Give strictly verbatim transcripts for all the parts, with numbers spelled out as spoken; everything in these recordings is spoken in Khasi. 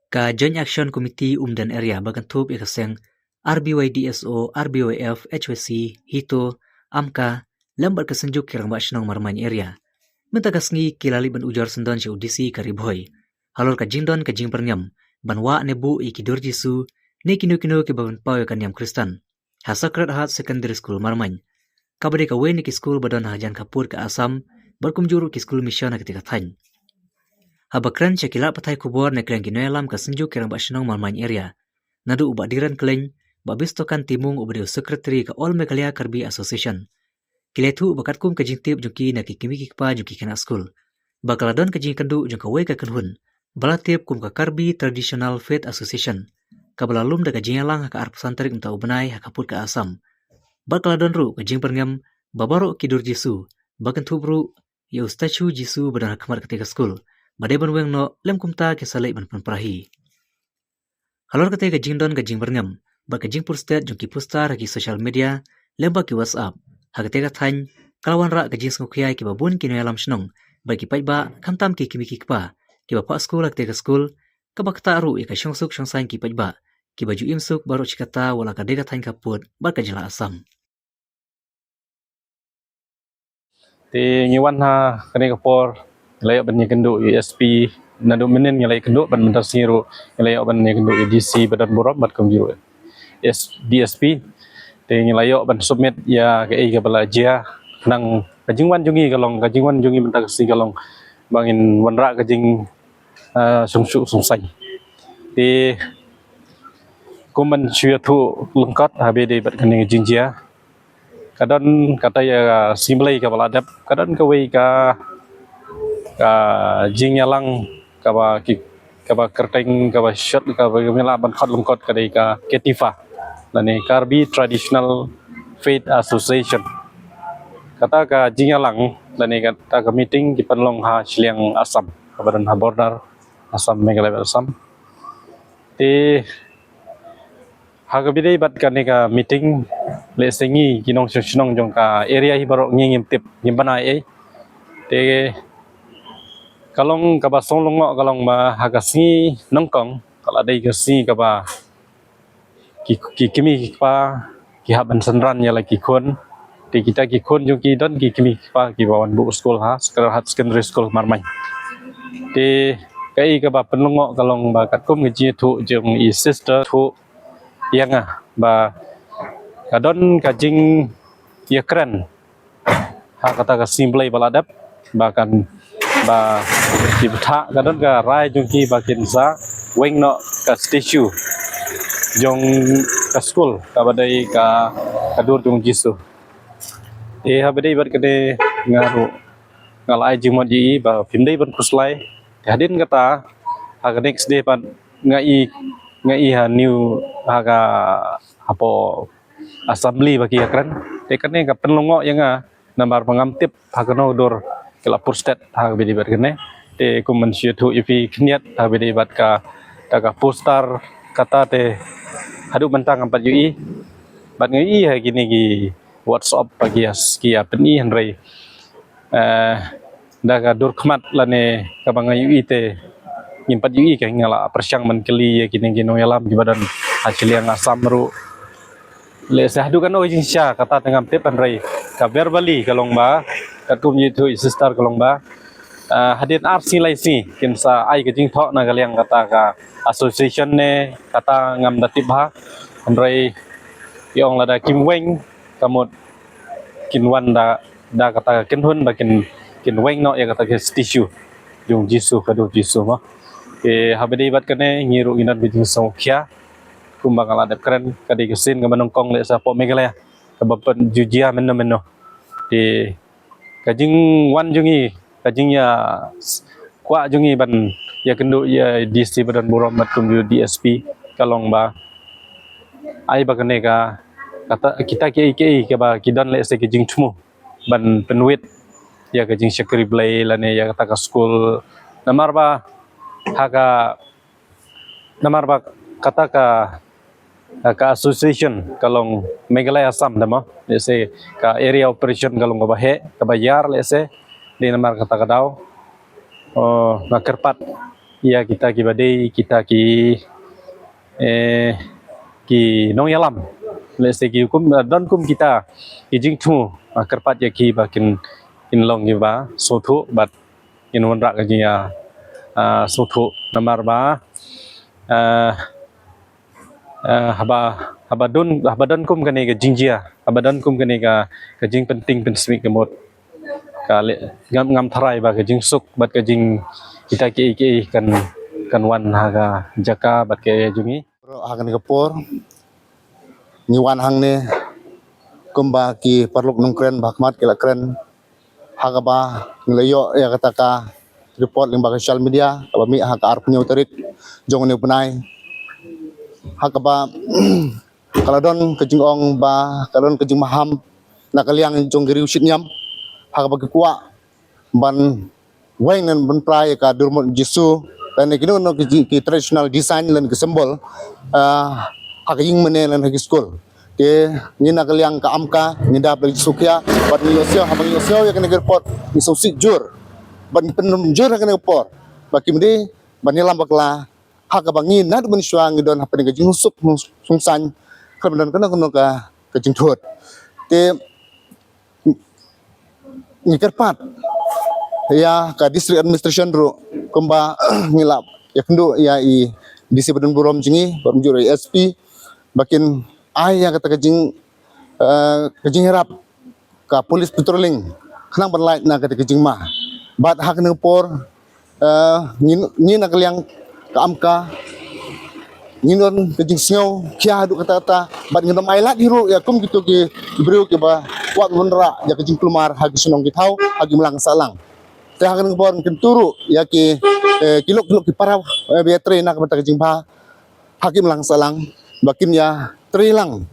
Ka Joint Action Committee Umden Area ba kynthup ïa ka seng R B Y D S O, R B Y F, H Y C, HITO, AMCA, lem bad ka Synjuk ki Rangbah Shnong Marmain Area mynta ka sngi ki la leit ban ujor syndon sha u D C ka Ri Bhoi halor ka jingdon ka jingpyrngem ban wah ne buh ïa ki dur Jisu ne kino kino kiba pynpaw ïa ka niam Khristan ha Sacred Heart Secondary School Marmain, kaba dei kawei na ki skul ba don ha jan khappud ka Assam bad kumjuh ruh ki skul mission ha katei ka thaiñ. Haba kren sha ki lad pathai khubor na kren ki nongïalam ka Synjuk ki Rangbah Shnong Marmain Area, naduh u Bah Diran Klein, Bah Bistokan Timung uba dei u Secretary ka All Meghalaya Karbi Association, ki la ïathuh ba katkum ka jingtip jong ki na ki kmie ki kpa jong ki khynnah skul ba ka la don ka jingkynduh jong kawei ka kynhun ba la tip kum ka Karbi Traditional Faith Association, kaba la lum da ka jingïalang ha ka arphew san tarik mynta u bnai ha khappud ka Assam. Bad ka la don ruh ka jingpyrngem ba baroh ki dur Jisu ba kynthup ruh ïa u statue Jisu ba don ha khmat katei ka skul ba dei ban weng noh lem kumta ki sa leit ban pynpra hi. Halor katei ka jingdon ka jingpyrngem bad ka jingpur stet jong ki poster ha ki social media lem bad ki WhatsApp ha katei ka thaiñ, ka la wanrah ka jingsngewkhia ïa kiba bun ki nongïalam shnong bad ki paidbah, khamtam ki kmie ki kpa kiba phah skul ha katei ka skul, kaba ktah ruh ïa ka shongsuk shongsaiñ ki paidbah kiba ju im suk baroh shi katta wat la ka dei ka thaiñ khappud bad ka jylla Assam. Te ngi wan ha kane ka por, ngi la ïoh ban ïakynduh ïa u S P, naduh mynnin ngi la ïakynduh, bad mynta sngi ruh ngi la ïoh ban ïakynduh ïa u D C ba don burom bad kumjuh ruh ïa u D S P. Te ngi la ïoh ban submit ïa kaei kaba la jia, khnang ka jingwan jong ngi ka long, ka jingwan jong ngi mynta ka sngi ka long ba ngin wanrah ka jing, ah, shongsuk shongsaiñ. Te kum ban shu ïathuh lyngkot haba ïadei bad kane ka jingjia, ka don kata ïa ka Sngi Blei kaba la dep, ka don kawei ka, ka jingïalang kaba ki, kaba kyrteng, kaba short, kaba ngi lah ban khot lyngkot ka dei ka KTFA lane Karbi Traditional Faith Association. Kata ka jingïalang lane kata ka meeting ki pynlong ha shiliang Assam, kaba don ha border Assam, Meghalaya bad Assam. Te ha kaba ïadei bad kane ka meeting, lehse ngi ki nongshong shnong jong ka area hi baroh ngi ngim tip, ngim bana ei ei. Te ka long kaba sngewlyngngoh ka long ba ha ka sngi nyngkong ka la dei ka sngi kaba ki, ki kmie ki kpa ki hap ban synran ïa la ki khun. Te kita ki khun jong ki don ki kmie ki kpa kiba wan buh skul ha Sacred Heart Secondary School Marmain. Te kaei kaba pynlyngngoh ka long ba katkum ka jingïathuh jong i sister thuh ïa nga ba ka don ka jingïakren ha kata ka Sngi Blei ba la dep, ba kan, ba ki bthah, ka don ka rai jong ki ba kin sa weng noh ka statue jong ka skul kaba dei ka, ka dur jong Jisu. Te haba ïadei bad kane nga ruh nga la ai jingmut ïa i ba phim dei ban khuslai. Te hadien kata, ha ka next day pat nga i, nga i ha New, ha ka, hapoh Assembly ba ki ïakren. Te kane ka pynlyngngoh ïa nga namar ba ngam tip ha kano ka dur ki la pur stet ha kaba ïadei bad kane. Te kum ban shu ïathuh ïa phi khyndiat ha kaba ïadei bad kata ka poster kata, te haduh mynta ngam pat ïohi. Bad nga ïohi ha kine ki WhatsApp ba ki ïa, ki ïa pyni, hynrei, eh, da ka dur khmat lane kaba nga ïohi te ngim pat ïohi, ka nga la pyrshang ban kylli ïa kine ki nongïalam kiba don ha shiliang Assam ruh. Lehse haduh kano ka jingshisha kata te ngam tip, hynrei ka verbally ka long ba, katkum ïathuh i sister ka long ba, ah, hadien ar sngi lai sngi kin sa ai ka jingthoh na ka liang kata ka association ne kata ngam da tip bha. Hynrei i ong lada kim weng, ka mut kin wan da, da kata ka kynhun ba kin, kin weng noh ïa kata ka statue jong Jisu, ka dur Jisu mo. Te haba ïadei bad kane ngi ruh ngi don ka jingsngewkhia. Kumba nga la dep kren, ka dei ka sien kaba nyngkong lehse hapoh Meghalaya kaba pynjujia mynno mynno. Te ka jingwan jong ngi, ka jingïakwah jong ngi ban ïakynduh ïa i DC ba don burom bad kumjuh DSP ka long ba ai ba kane ka, kata, kita kiei kiei kaba ki don lehse ka jingthmu ban pynwit ïa ka jingshakri Blei lane ïa kata ka skul. Namar ba ha ka, namar ba kata ka, ka association ka long Meghalaya Assam, dei mo, lehse ka area operation ka long kaba heh, kaba ïar lehse. Dei namar kata ka daw, oh, nga kyrpad Ïa kita kiba dei, kita ki, eh, ki nongïalam. Lehse ki kum, eh, don kum kita ki jingthmu, ah, kyrpad ïa ki ba kin, kin long kiba sngewthuh bad kin wanrah ka jingïa, ah, sngewthuh namar ba, ah, ah, haba, haba don, haba don kum kane ka jingjia, haba don kum kane ka, ka jingpynting pynsmit ka mut ka leh ngam, ngam tharai ba ka jingsuk bad ka jing kita kiei kiei kan, kan wan ha ka jaka bad ka ïa jong ngi. Ruh ha kane ka por ngi wan hangne kumba ki paralok nongkren ba ha khmat ki la kren, ha kaba ngi la ïoh ïa kata ka report lyngba ka social media kaba mih ha ka arphew tarik jong une u bnai, ha kaba ka la don ka jingong ba ka la don ka jingmaham na ka liang jong ki riewshitñiam, ha kaba ki kwah ban weng ne ban pra ïa ka durmut Jisu lane kino kino ki, ki traditional design lane ki symbol, ah, ha ka ïing mane lane ha ki skul. Te ngi na ka liang ka AMCA ngi da pla Jisu khia bad ngi ïohsngew, haba ngi ïohsngew ïa kane ka report ngi sngewsih jur bad ngi pynrem jur ha kane ka por ba kim dei ban ïalam bakla, ha kaba ngi naduh mynshuwa ngi don hapdeng ka jingsuk sungsaiñ khlem don kano kano ka, ka jingthut. Te ngi kyrpad ïa ka district administration ruh kumba ngi la ïakynduh ïa i DC ba don burom jong ngi bad mynjur ïa i SP ba kin ai ïa kata ka jing, eh, ka jingïarap ka police patrolling khnang ban lait na kata ka jingma. Bad ha kane ka por, eh, ngi, ngi na ka liang ka AMCA ngi don ka jingsngew khia haduh katta katta bad ngim ai lad hi ruh ïa kum kito ki briew kiba kwah ban wanrah ïa ka jingkulmar ha ki shnong ki thaw ha ki imlang sahlang. Te ha kane ka por ngi kyntu ruh ïa ki, eh, ki lok ki lok ki para, eh, ba ïatrei na ka bynta ka jingbha ha ki imlang sahlang ba kin ïatrei lang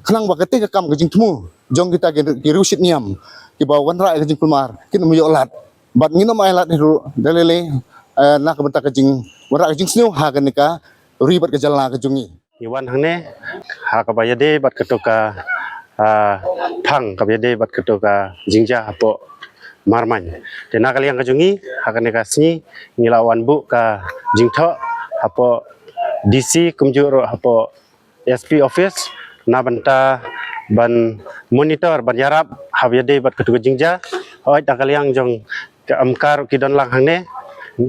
khnang ba kata ka kam ka jingthmu jong kita ki, ki riewshitñiam kiba wanrah ïa ka jingkulmar kin ym ïoh lad. Bad ngin ym ai lad hi ruh da lei lei, eh, na ka bynta ka jingwanrah ka jingsngew ha kane ka ri bad ka jylla ka jong ngi. Ngi wan hangne ha kaba ïadei bad kato ka, ah, phang kaba ïadei bad kato ka jingjia hapoh Marmain. Te na ka liang ka jong ngi ha kane ka sngi ngi la wan buh ka jingthoh hapoh DC kumjuh ruh hapoh SP office na bynta ban monitor ban ïarap haba ïadei bad kato ka jingjia. Hooid, na ka liang jong ka AMCA ruh ki don lang hangne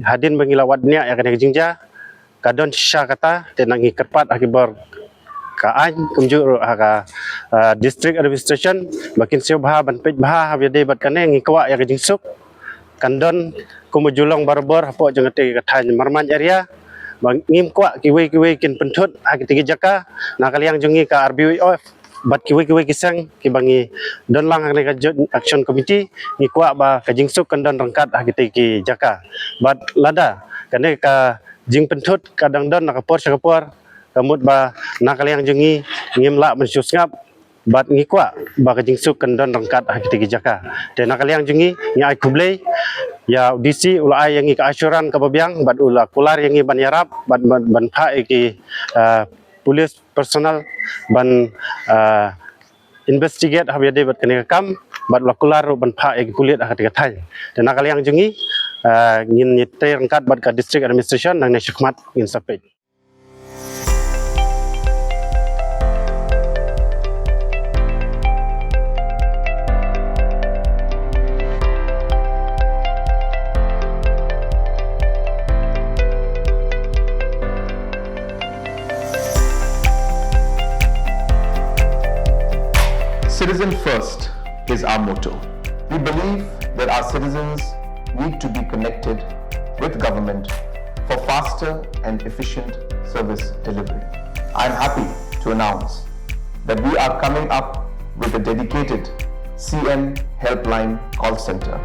hadien ba ngi la wad bniah ïa kane ka jingjia. Ka don shisha kata, te ngi kyrpad ha ki bor ka aiñ kumjuh ruh ha ka, ah, district administration ba kin sngewbha ban peit bha haba ïadei bad kane. Ngi kwah ïa ka jingsuk kan don kum u ju long barabor hapoh jong kata ka thaiñ Marmain area. Ba ngim kwah kiwei kiwei kin pynthut ha kita ki jaka. Na ka liang jong ngi ka RBYF bad kiwei kiwei ki seng kiba ngi don lang ha kane ka Joint Action Committee, ngi kwah ba ka jingsuk kan don ryngkat ha kita ki jaka. Bad lada kane ka jingpynthut ka dang don na ka por sha ka por, ka mut ba na ka liang jong ngi ngim lah ban shu sngap. Bad ngi kwah ba ka jingsuk kan don ryngkat ha kita ki jaka. Te na ka liang jong ngi ngi ai khublei ïa u DC, u la ai ïa ngi ka assurance kaba biang bad u la kular ïa ngi ban ïarap bad ban, ban phah ïa ki, ah, police personnel ban, ah, investigate haba ïadei bad kane ka kam bad u la kular ruh ban phah ïa ki pulit ha kata ka thaiñ. Te na ka liang jong ngi, ah, ngin ïatrei ryngkat bad ka district administration nangne shakhmat ngin sa peit. Citizen first is our motto. We believe that our citizens need to be connected with government for faster and efficient service delivery. I am happy to announce that we are coming up with a dedicated C M Helpline call center.